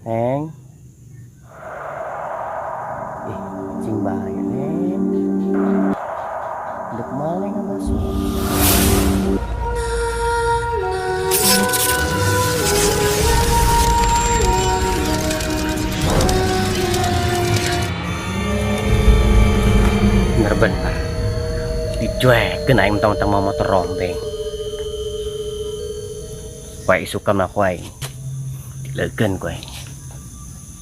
Neng. Ih, cing bahaya, Neng. Dek mana nggak masuk? Bener-bener dicuekin aing mentang-mentang mau motor rombeng. Wae isukan mah ku aing. Dileukeun ku aing.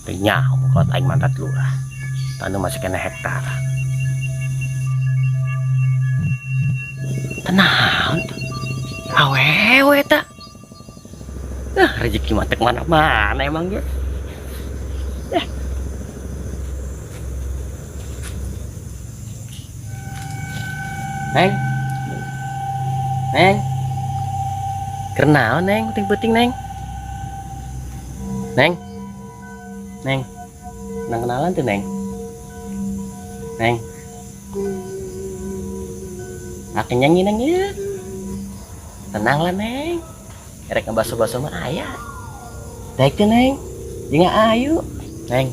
Teu nyaho kalau aing mantat lurah. Tanu masih kena hektar. Tenang tuh. Awewe ta. Ah, rezeki mah teu mana-mana emang ge. Eh. Neng. Neng. Kenaon, Neng, penting-penting, Neng. Neng. Neng. Nang kenalan tuh, Neng. Neng. Aku nyanyi, Neng, ya. Tenang lah, Neng. Erek ngebaso-baso mah aya. Daek teh, Neng. Jeung ayu. Neng.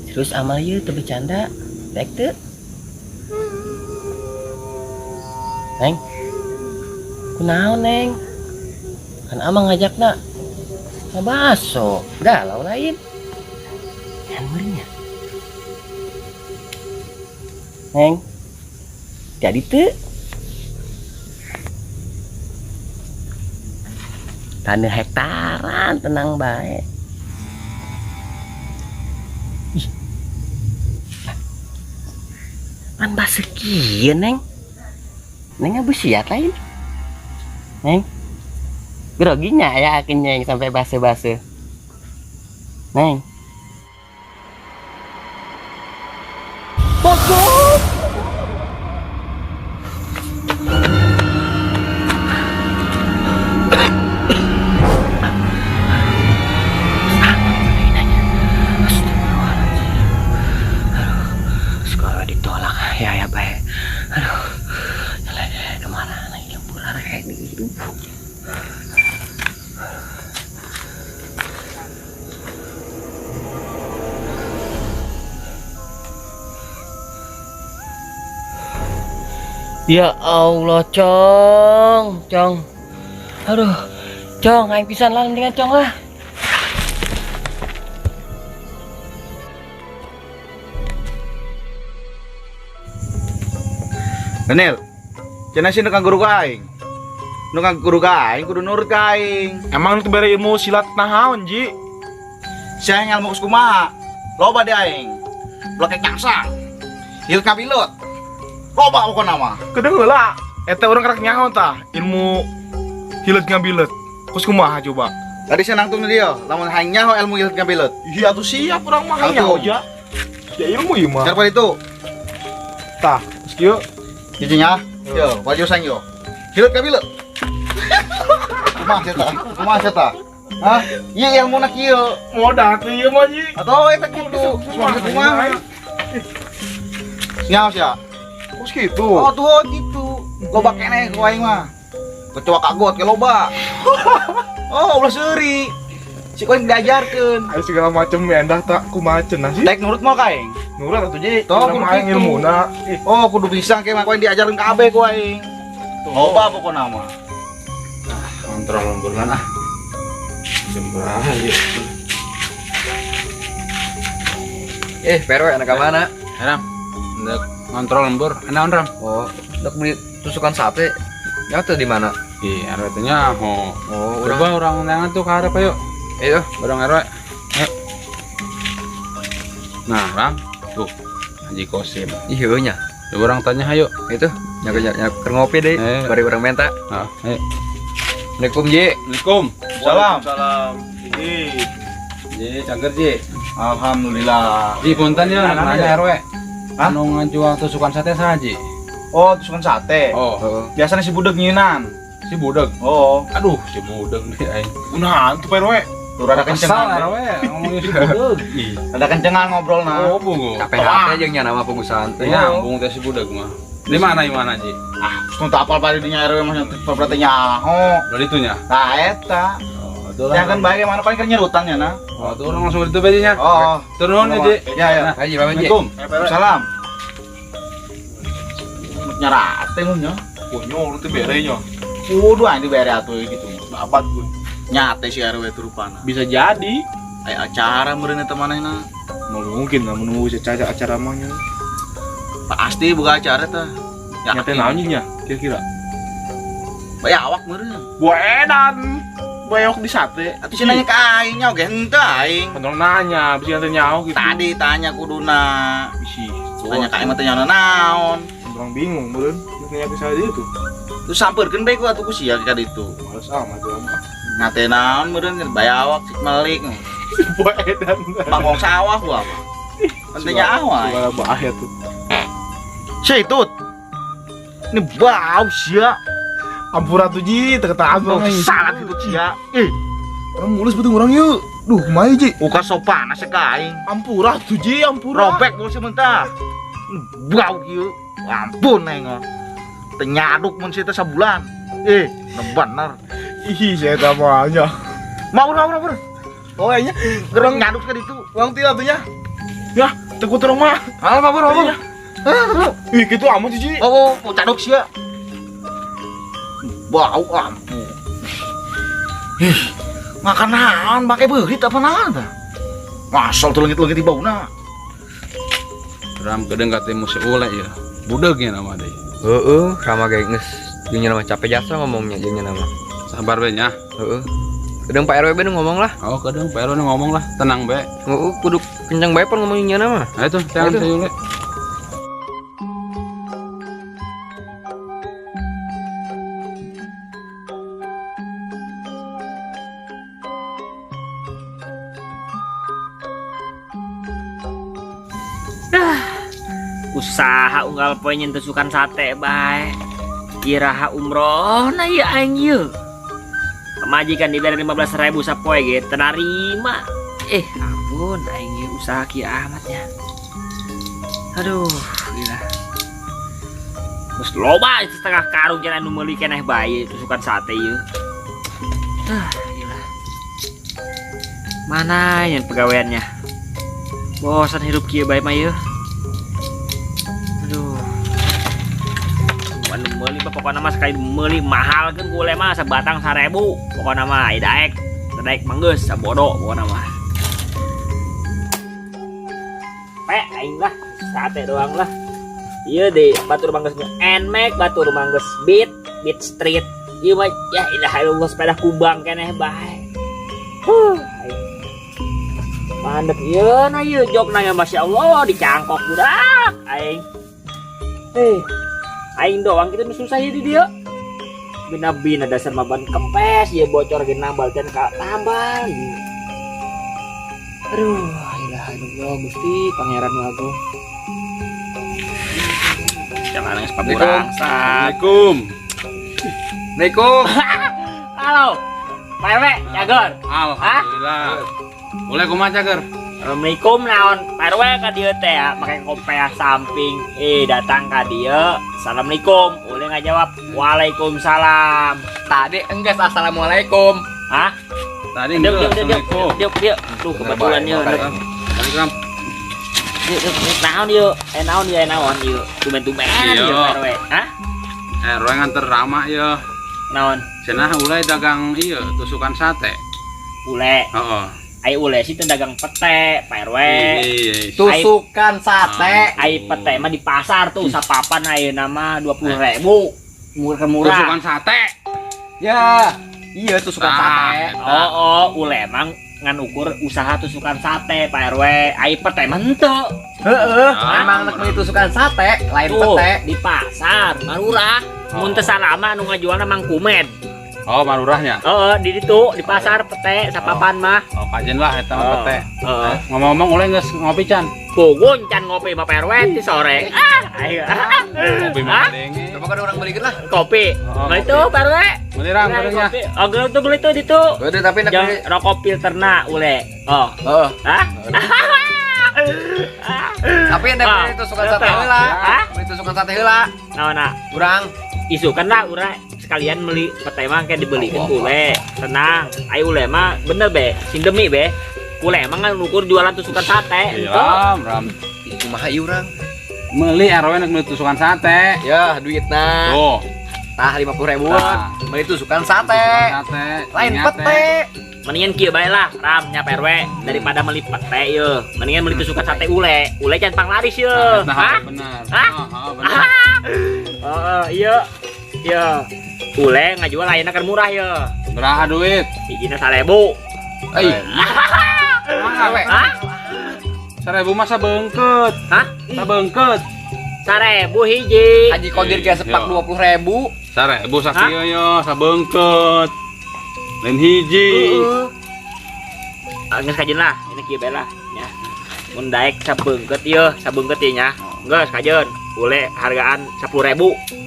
Serius amal ieu teu bercanda. Daek teu. Neng. Kunaon, Neng? Kan amang ngajakna ngebaso. Galau lain. Kan meureun. Neng. Jadi teu. Tanah hektaran tenang bae. Ih. Pan baseuh kieu, Neng. Neng ngabusiat lain. Neng. Groginya ya akhirnya yang sampai baseuh-baseuh. Neng. Bosku. Sekolah ditolak ya ya baik. Aduh, kemana lagi lembur ini hidup. Ya Allah, Cong, Cong. Aduh, Cong, aing pisan lah mendingan Cong lah. Daniel, cenah sih nu guru ka aing. Nu guru ka aing kudu nurut ka aing. Emang nu bere ilmu silat nahaon, Ji? Sia ilmu kos kumaha? Loba di aing. Blokek nyangsang. Hil kabilut. Loba pokona mah. Kedeung heula. Eta urang karak nyaho tah ilmu hileut ngabileut. Kos kumaha coba? Tadi sia nangtung dia, lamun hayang nyaho ilmu hileut ngabileut. Iya atuh siap urang mah hayang nyaho ja. Ya ilmu ieu mah. Cara itu. Tah, geus kieu. Jijinya, yo, baju sang yo. Hileut kabileut. Kumaha sia tah? Kumaha sia tah? Hah? Ieu ilmuna kieu. Modal teh ieu mah, Ji. Atuh eta kitu. Kumaha kumaha? Nyaho sia. Kos kitu. Oh, tuh gitu. Loba keneh ku aing mah. Kecoa kagot ke loba. Oh, ulah seuri. Si koin diajarkeun. Ayo segala macem endah tak kumaha cenah sih. Daek nurut moal ka aing? Nurut atuh, Ji. Tuh, Urang kudu mah aing kitu. ilmuna. Ih. Oh, kudu bisa ke mah koin diajarkeun kabeh ku aing. Loba pokona mah. Ah, kontrol lemburan ah. Jam berapa ya? Perwe anak ka mana? Ram, ndek ngontrol lembur. Naon, Ram? Oh, ndek beli tusukan sate. Ya tuh di mana? Di RW teh nyaho. Oh, coba urang undangan tuh ke hareup ayo. Ayo. Bareng RW. Ayo. Nah, Ram, tuh Haji Kosim. Ih, heueuh nya. Coba orang tanya ayo. Itu, nyaku nyaku keur ngopi deui. Bari urang menta. Heeh, ayo. Assalamualaikum, Ji. Assalamualaikum. Salam. Salam. Ji. Ji, cager, Ji. Alhamdulillah. Ji, punten ya, Nanya, nanya RW. Hah? Anu ngajual tusukan sate saha, Ji? Oh, tusukan sate. Oh. Heeh. Biasanya si budeg nyieunan. Si budeg? Oh. Aduh, si budeg nih aing. Kunaon tuh, Pak RW? Tuh rada Kesal, kencengan. RW, ngomongin si budeg. Ih. Rada kencengan ngobrolna. Oh, bungu. Capek hati jeung nya nama pengusaha teh. Nyambung teh si budeg mah. Di mana, di mana, Ji? Ah, nu teu apal padi dinya RW mah teu berarti nyaho. Dari itunya? Tah eta. Oh, Itulah. Ya kan bae mana paling keur nyerutan nya nah. Oh, tuh orang langsung itu aja nya. Oh, Turun aja. Ya ya. Haji, Pak Haji. Assalamualaikum. Salam. Nyarate mun nya. Konyol itu bere nya. Kudu aing dibere atuh gitu. Babat gue. Nyate si RW itu rupana. Bisa jadi. Aya acara meureun eta manehna. Mau mungkin lah menunggu caca acara mahnya. Pasti buka acara tah. Nyate naon nya kira-kira. Bae awak meureun. Gua edan. Bayok di sate. Atuh cenah nanya ka aing nya oge henteu aing. Kan nanya, bisa nanti nyaho gitu. Tadi tanya kuduna. Bisi. Tanya ka aing mah teh nyaho naon. Orang bingung meureun nanya ke saya itu. Terus sampeurkeun bae ku atuh ku sia ka ditu. Males amat gua mah. Nyate naon meureun bae awak sik melik. Gua edan. Bangkong sawah gua mah. Pentingnya awak. Suara bahaya tuh. Tut. Ini bau sia. Ampura tuh Ji, terketaan Bau bang. salah gitu sia. Ih, Orang mulus betul orang yuk. Duh, kumaha Ji? uka sopan asa ka aing. Ampura tuh Ji, ampura. Robek bol sementara. Bau kieu. Ampun aing. Teu nyaduk mun sia teh sabulan. Ih, bener. Ih, saya tak mau aja. Mau mau mau. Oh, kayaknya Gerang nyaduk ka ditu. Uang tidak tuh ya. Ya, tekut orang mah. Ah, mabur mabur. Ih, gitu amat sih, Ji. Oh, oh, caduk sia. Bau ampun. Ih, makan naon make beurit apa naon tah? Ngasal tuh leungit-leungit di bauna. Ram kedeng kate musik ule ya. Budegnya nama deh. Heeh, sama ge geus jeung nama capek jasa ngomongnya jeung nama. Sabar be nya. Heeh. Kedeng Pak RW be nu ngomong lah. Oh, kedeng Pak RW nu ngomong lah, tenang be. Heeh, kudu kencang bae pon ngomongnya nama. Nah itu, jangan Ayo. saya ule. Usaha unggal poe nyen tusukan sate bae. Iraha umroh na ieu aing ieu. Pamajikan dibere 15.000 sapoe ge teu narima. Ampun aing ieu usaha kieu amat nya. Aduh, gila. Terus loba setengah karung cenah nu meuli keneh bae tusukan sate ieu. Ah, gila. Mana yang pegawaiannya? Bosan hidup kieu bae mah ieu. Aduh. Anu meuli mah pokona mah sekali meuli mahal kan gule mah sebatang 1.000. Pokona mah ai daek, daek mah geus sabodo pokona mah. Pe aing lah, sate doang lah. Ieu di batur mangges Nmax, batur mangges Beat, Beat Street. Ieu mah ya ilaha illallah sepeda kubang keneh bae. Huh, aing. Mandek ieu na ieu jokna ya Masya Allah dicangkok budak aing. Aing doang kita nu susah ieu di dieu. Bina-bina dasar mah ban kempes ieu bocor ge nambal dan ka tambal ieu. Aduh, ilaha illallah Gusti Pangeran nu Agung. Jangan nangis paburang. Assalamualaikum. Assalamualaikum. Halo. Pak RW, Cager. Alhamdulillah. Boleh kumaha Cager? Assalamualaikum naon Pak RW ka dieu teh ya, make kopeah samping. Datang ka dieu. Assalamualaikum. Boleh ngajawab waalaikumsalam. Tadi enggeus assalamualaikum. Hah? Tadi enggak assalamualaikum. Diuk, diuk. Tuh kebetulan ieu. Assalamualaikum. Diuk, naon ieu? Naon ieu, naon ieu. Tumben-tumben ieu Pak RW. Hah? RW nganter Rama ieu. Naon? Cenah ule dagang ieu tusukan sate. Ule. Heeh. Ai ule sih teu dagang pete, Pak RW. Iya. Tusukan sate. Ai pete mah di pasar tuh sapapan ayeuna mah 20.000. Murah-murah. Tusukan sate. Ya, iya tusukan sate. Oh, ule emang ngan ukur usaha tusukan sate Pak RW. Ai pete mah henteu. Heeh, emang nek meuli tusukan sate, lain pete. Di pasar marurah. Mun teu salama nu ngajualna Mang Kumed. Oh, marurahnya. Heeh, di ditu di pasar pete sapapan mah. Oh, kajen lah eta mah pete. Heeh. Ngomong-ngomong ule geus ngopi can. Pugun can ngopi mah Pak RW ti sore. Ah, ayo. Ngopi mah denge. Coba kan orang belikan lah. Kopi. Oh, Nah itu Pak RW. Beli rang barengnya. Kopi. Oh, geuleuh tuh beli tuh ditu. Udah tapi nek Jangan rokok filterna ule. Oh. Heeh. Hah? Tapi nek beli tusukan sate heula. Hah? Beli tusukan sate heula. Naon na? Urang Isukan lah urang Sekalian beli pete mah kayak dibeliin ku ule. Tenang, ayo ule mah bener be, sing demi be. Ule emang kan ngukur jualan tusukan sate. Iya, Ram, Ram. Kumaha ieu urang? Meuli RW nek meuli tusukan sate. Ya, duitna. Tuh. Tah 50.000. Tah. Meuli tusukan sate. Tusukan sate. Lain Nyate. pete. Mendingan kieu bae lah, Ram nya Pak RW daripada meuli pete ye. Mendingan meuli tusukan sate ule. Ule can panglaris ye. Nah, Hah? bener. Hah? Heeh, bener. Heeh, iya. Iya. Ule ngajual ayeuna keur murah ye. Beraha duit? Hijina 1000. Eh, Hah? 1000 mah sabeungkeut. Hah? Sabeungkeut. 1000 hiji. Haji Kodir ge sepak Yo. 20.000. 1000 sakieu yo, sabeungkeut. Lain hiji. Heeh. Ah, geus kajeun lah, ini kieu bae lah nya. Mun daek sabeungkeut ieu, sabeungkeut ieu nya. Geus kajeun, ule hargaan 10.000.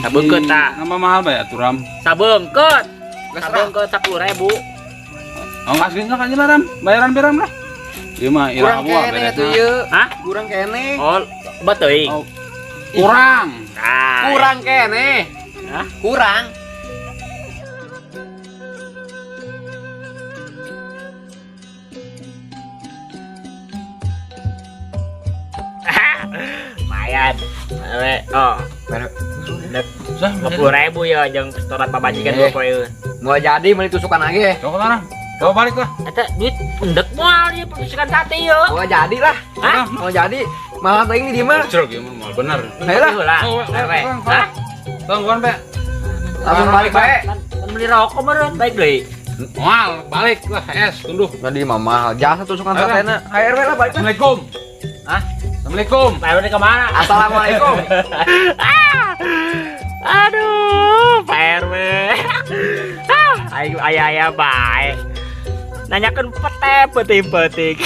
Sabeungkeut tah. Nambah mahal bae atuh Ram. Sabeungkeut. Geus lah. Sabeungkeut 10.000. Oh, nggak geus lah kajeun lah Ram. Bayaran beram lah. Ieu mah Kurang ira buah kene atuh beresna. ieu. Hah? Kurang kene. Oh, bateuing. Oh. Kurang. Nah, Kurang kene. Hah? Kurang. Lumayan. Ewe, oh. Sah, 50.000 ya jeung setoran pamajikan Eh. 2 poeun. Mau jadi meuli tusukan lagi. Coba orang. Coba balik lah. Eta duit endek moal ieu tusukan sate ieu. Mau jadi lah. Hah? Mau jadi. Mahal teuing di dieu mah. Ceruk ieu mah mahal bener. Ayo lah. Lah. Oh, we, Ewe. we, Hah? Tungguan, Pe. Langsung balik bae. Kan kan beli rokok meureun baik deui. Moal, balik lah, es, tunduh. Tadi mah mahal. Jasa tusukan Ayo, satena. Hayo RW lah balik lah. Assalamualaikum. Hah? Assalamualaikum. Pak RW ke mana? Assalamualaikum. Aduh, Pak RW. Ah, ayo ayah ayah bae. Nanyakeun pete peuting-peuting.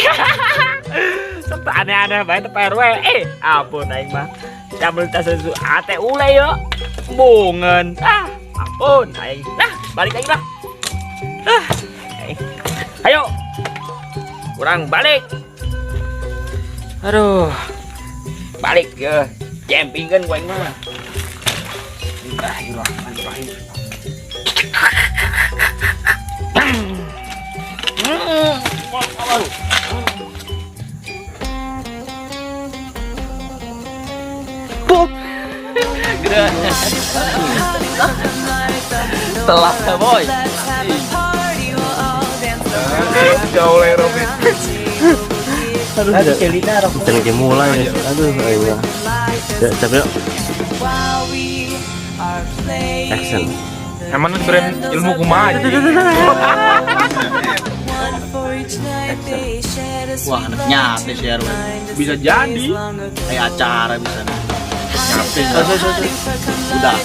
Sampai aneh-aneh bae teh Pak RW. Eh, ampun aing mah. Jamul tas susu ate ule yo. Bungeun. Ah, ampun aing. Nah, balik lagi lah. Ah. Aing. Ayo. Kurang balik. Aduh. Balik ya. Campingkeun ku aing mah. Bismillahirrahmanirrahim. Telat boy. Jauh lah Robi. Aduh, Jangan mulai ya. Aduh, ayo. Ya, capek yuk. Action. Emang brand ilmu kumaha anjing? Wah, anak nyate si RW. Bisa jadi. Kayak acara bisa. Nyate. Udah.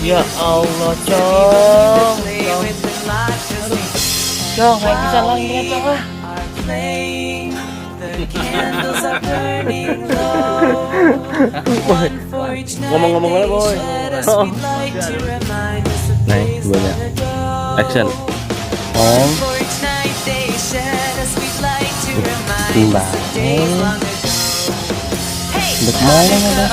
Ya Allah, Cong. Cong, kayak bisa lagi ya, Cong ah. Ngomong-ngomong lah, boy. Oh. Nah, banyak. Action. Om. Timbang. Dek mana nggak